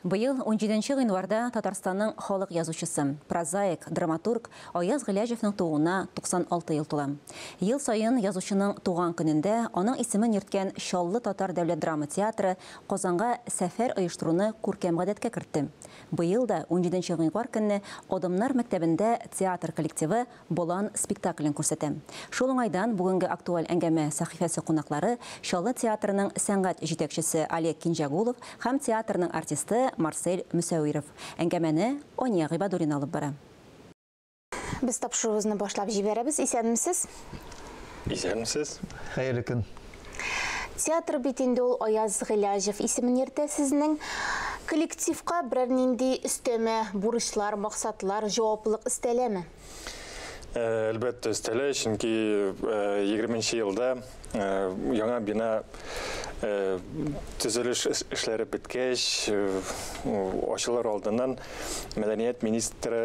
Быел 17 гыйнварда Татарстанның халык язучысы, прозаик, драматург Аяз Гыйләҗевның тууына 96 ел тула. Ел саен язучының туган көнендә аның исемен йөрткән Чаллы татар дәүләт драма театры Казанга сәфәр оештыруны күркәм гадәткә кертте. Быел да 17 гыйнвар көнне Адымнар мәктәбендә театр коллективы Болан спектаклен күрсәтә. Шул уңайдан бүгенге актуаль әңгәмә сәхифәсе кунаклары Чаллы театрының сәнгать җитәкчесе Олег Кинҗәгулов һәм театрның артисты Марсель Мөсәвиров. Әңгәмәне Ания Гыйбадуллина алып бара. Без тапшыруыбызны башлап җибәрәбез. Исәнмесез. Исәнмесез. Хәерле көн. Театр бит инде ул Аяз Гыйләҗев исемен йөртә сезнең. Коллективка берәр нинди өстәмә бурычлар, максатлар, җаваплылык өстәләме? Әлбәттә, өстәлә, чөнки 20 елда яңа бина төзелеш эшләре беткәч, ачылыр алдыннан мәдәният министры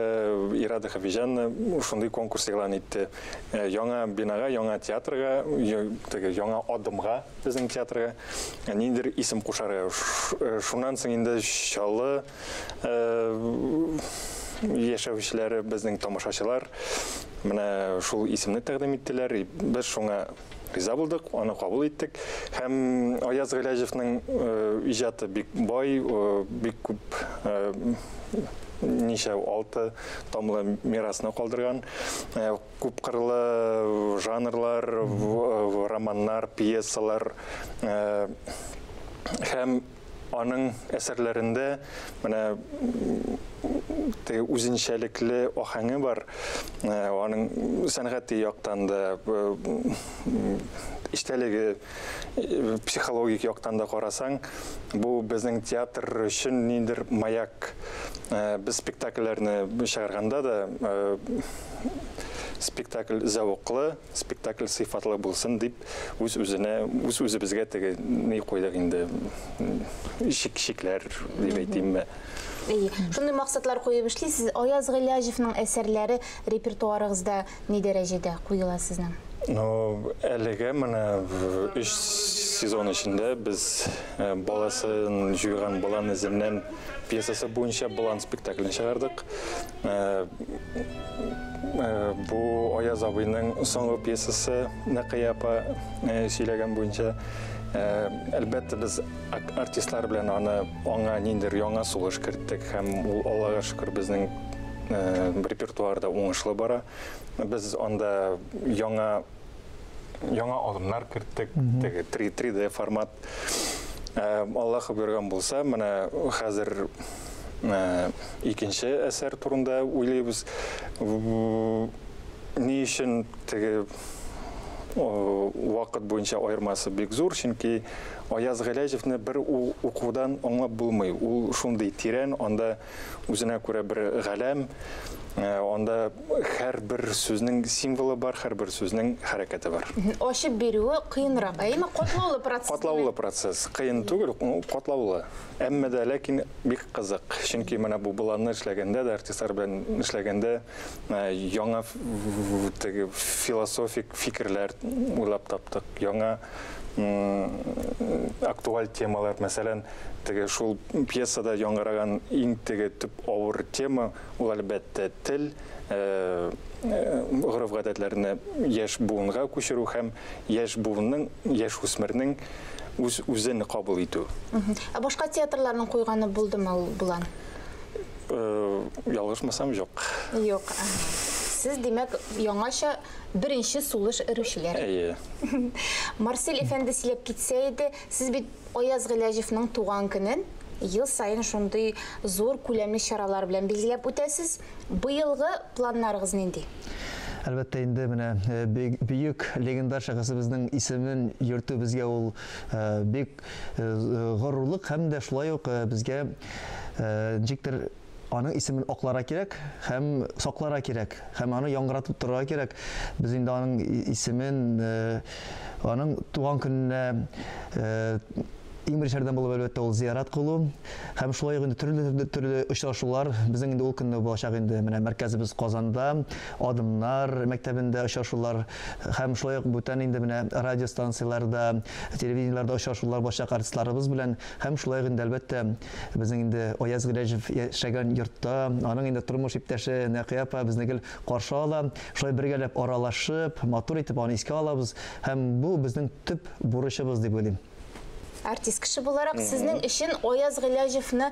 Ирада Хабиҗанна шундый конкурс игълан итте. Яңа бинага, яңа театрга, теге яңа адымга безнең театрга ниндидер исем кушарга. Шуннан соң инде Чаллы яшәүчеләре, безнең тамашачылар менә шул исемне тәкъдим иттеләр. Без шуңа риза булдык, аны кабул иттек. Һәм Аяз Гыйләҗевнең иҗаты бик бай, бик күп ничә алты томлы мирасны калдырган. Күпкырлы жанрлар, романнар, пьесалар һәм аның әсәрләрендә менә теге үзенчәлекле аһәңе бар. Аның сәнгати яктан да, эчтәлеге, психологик яктан да карасаң, бу безнең театр өчен ниндидер маяк. Без спектакльләрне чыгарганда да спектакль зәвыклы, спектакль сыйфатлы булсын дип үз-үзенә, үз-үзебезгә теге ни куйдык инде, шик-шикләр дип әйтимме. Әйе, шундый максатлар куеп эшлисез. Аяз Гыйләҗевның әсәрләре репертуарыгызда ни дәрәҗәдә куела сезнең? Ну, әлегә менә 3 сезон эчендә без баласын җуйган балан эзеннән пьесасы буенча Болан спектаклен чыгардык. Бу Аяз абыйның соңгы пьесасы Нәкыя апа сөйләгән буенча. Әлбәттә, без артистлар белән аны аңа ниндидер яңа сулыш керттек һәм ул, Аллага шөкер, безнең репертуарда уңышлы бара. Без анда яңа яңа алымнар керттек, теге 3D формат. Аллаһ боерган булса, менә хәзер икенче әсәр турында уйлыйбыз. Ни өчен теге вакыт буенча аермасы бик зур, чөнки Аяз Гыйләҗевне бер укудан аңлап булмый. Ул шундый тирән, анда үзенә күрә бер галәм, анда һәрбер сүзнең символы бар, һәрбер сүзнең хәрәкәте бар. Ачып бирүе кыенрак, әйеме? Катлаулы процесс. Катлаулы процесс. Кыен түгел, катлаулы. Әмма дә ләкин бик кызык. Чөнки менә бу боланны эшләгәндә дә, артистлар белән эшләгәндә яңа теге философик фикерләр уйлап таптык, яңа актуаль темалар, мәсәлән, теге шул пьесада яңгыраган иң теге төп авыр тема ул әлбәттә тел, гореф-гадәтләрне яшь буынга күчерү һәм яшь буынның, яшь үсмернең үз үзен кабул итү. Ә башка театрларның куйганы булдымы ул болан? Ялгышмасам, юк. Юк. Сез, димәк, яңача беренче сулыш өрүчеләр. Әйе. Марсель әфәнде сөйләп китсә иде, сез бит Аяз Гыйләҗевның туган көнен ел саен шундый зур күләмле чаралар белән билгеләп үтәсез. Быелгы планнарыгыз нинди? Әлбәттә инде, менә бөек легендар шәхесебезнең исемен йөртү безгә ул бик горурлык һәм дә шулай ук безгә ничектер аның исемен акларга кирәк һәм сакларга кирәк һәм аны яңгыратып торырга кирәк. Без инде аның исемен, аның туган көненә Иң беренчеләрдән булып, әлбәттә, ул зиярат кылу һәм шулай ук инде төрле төрле очрашулар безнең инде ул көнне булачак инде. Менә мәркәзебез Казанда, Адымнар мәктәбендә очрашулар һәм шулай ук бүтән инде менә радиостанцияләрдә, телевидениеләрдә очрашулар булачак артистларыбыз белән һәм шулай ук инде, әлбәттә, безнең инде Аяз Гыйләҗев яшәгән йортта аның инде тормыш иптәше Нәкыя апа безне гел каршы ала. Шулай бергәләп аралашып, матур итеп аны искә алабыз һәм бу безнең төп бурычыбыз дип уйлыйм. Артист кеше буларак, сезнең өчен Аяз Гыйләҗевны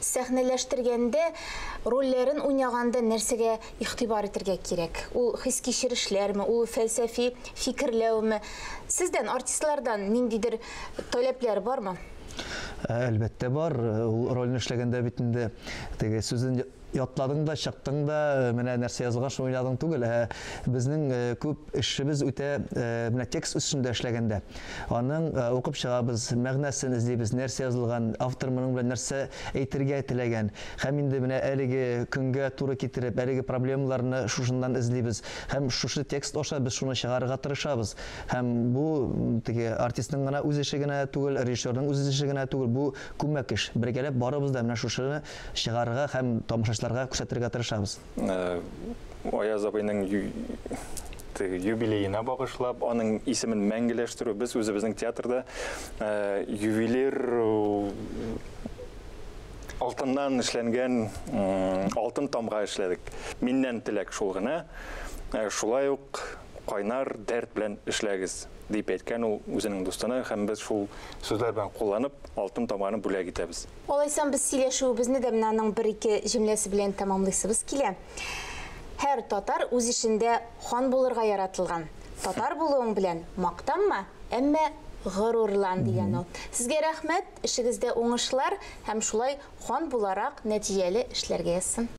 сәхнәләштергәндә, рольләрен уйнаганда нәрсәгә игътибар итәргә кирәк? Ул хис-кичерешләрме, ул фәлсәфи фикерләүме? Сездән, артистлардан ниндидер таләпләр бармы? Әлбәттә бар. Ул рольне эшләгәндә бит инде теге сүзен ятладың да, чыктың да, менә нәрсә язылган, шуны уйнадың түгел. Ә безнең күп эшебез үтә менә текст өстендә эшләгәндә. Аның укып чыгабыз, мәгънәсен эзлибез, нәрсә язылган, автор моның белән нәрсә әйтергә теләгән. Һәм инде менә әлеге көнгә туры китереп, әлеге проблемаларны шушыннан эзлибез. Һәм шушы текст аша без шуны чыгарырга тырышабыз. Һәм бу теге артистның гына үз эше генә түгел, режиссерның үз эше генә түгел, бу күмәк эш. Бергәләп барыбыз да менә шушыны чыгарырга һәм тамашачыларга күрсәтергә тырышабыз. Аяз абыйның юбилеена багышлап, аның исемен мәңгеләштерү, без үзебезнең театрда ювелир алтыннан эшләнгән алтын тамга эшләдек. Миннән теләк шул гына. Шулай ук кайнар дәрт белән эшләгез, дип әйткән ул үзенең дустына, һәм без шул сүзләр белән кулланып алтын тамганы бүләк итәбез. Алайсам без сөйләшүебезне дә менә аның бер-ике җөмләсе белән тәмамлыйсыбыз килә. Һәр татар үз эшендә хан булырга яратылган. Татар булуың белән мактанма, әмма горурлан дигән ул. Сезгә рәхмәт, эшегездә уңышлар һәм шулай хан буларак нәтиҗәле эшләргә язсын.